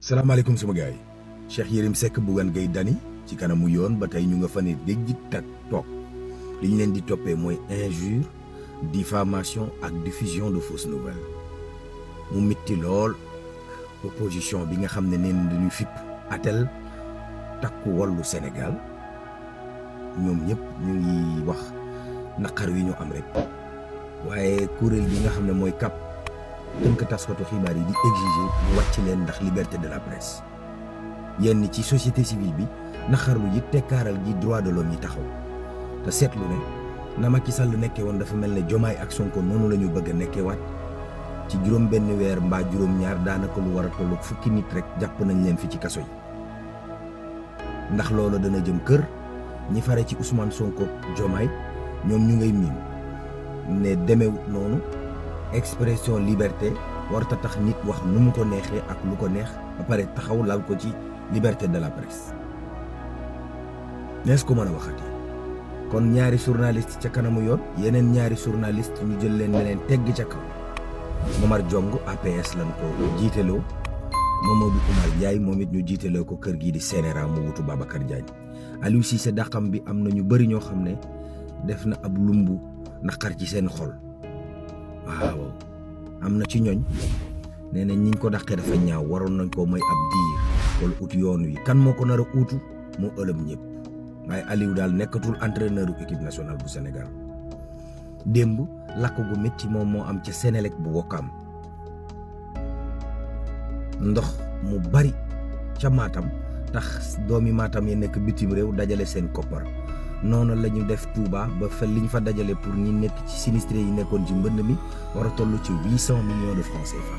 salaamaaleykum sama gars yi Cheikh Yérim Seck Bougane Gueye Dany ci kanamu yoon ba tey ñu nga fa ne dégg tak toog li ñu leen di toppee mooy injure diffamation ak diffusion de fausses nouvelles mu mitti lool opposition bi nga xam ne neen dañuy fipp atel takku wallu Sénégal ñoom ñëpp ñu ngi wax naqar wi ñu am rek waaye kuréel bi nga xam ne mooy CAP tënk taskatu xibaar yi di exiger ñu wàcc leen ndax liberté de la presse yenn ci société civile bi naqarlu yi tekkaaral gi droit de l'homme yi taxaw te seetlu ne na Macky Sall nekkee woon dafa mel ne Diomaye ak Sonko noonu la ñu bëgg a nekkee waat ci juróom benn weer mbaa juróom-ñaar daanaka lu war a tolloog fukki nit rek jàpp nañ leen fi ci kaso yi ndax loolu dana jëm kër ñi fare ci Ousmane Sonko Diomaye ñoom ñu ngay miim ne demewut noonu expression liberté warta tax nit wax nu mu ko neexee ak lu ko neex ba pare taxaw lal ko ci liberté de la presse nees ko mën a waxati kon ñaari journaliste ca kanamu yoon yeneen ñaari journaliste ñu jël leen ne leen tegg ca kaw Momar Diong APS lan ko jiiteloo Mamadou Oumar Ndiaye moom it ñu jiiteloo ko kër gii di CNRA mu wutu Babacar Diagne Aliou Cissé dàqam bi am na ñu bëri ñoo xam ne def na ab lumbu naqar ci seen xol waaw am na ci ñooñ nee na ñiñ ko dàqee dafa ñaaw waroon nañ ko may ab diir wala ut yoon wi kan moo ko nar a uutu moo ëlëm ñëpp waaye Aliou daal nekkatul entraîneur u équipe nationale bu Sénégal démb lakk gu métti moom moo am ca Sénélec bu Wokam ndox mu bari ca Matam tax doomi Matam yi nekk bitim réew dajale seen koppar noonu la ñu def Touba ba fa liñ fa dajale pour ñi nekk ci sinistré yi nekkoon ci mbënd mi war a toll ci 800 millions de francs CFA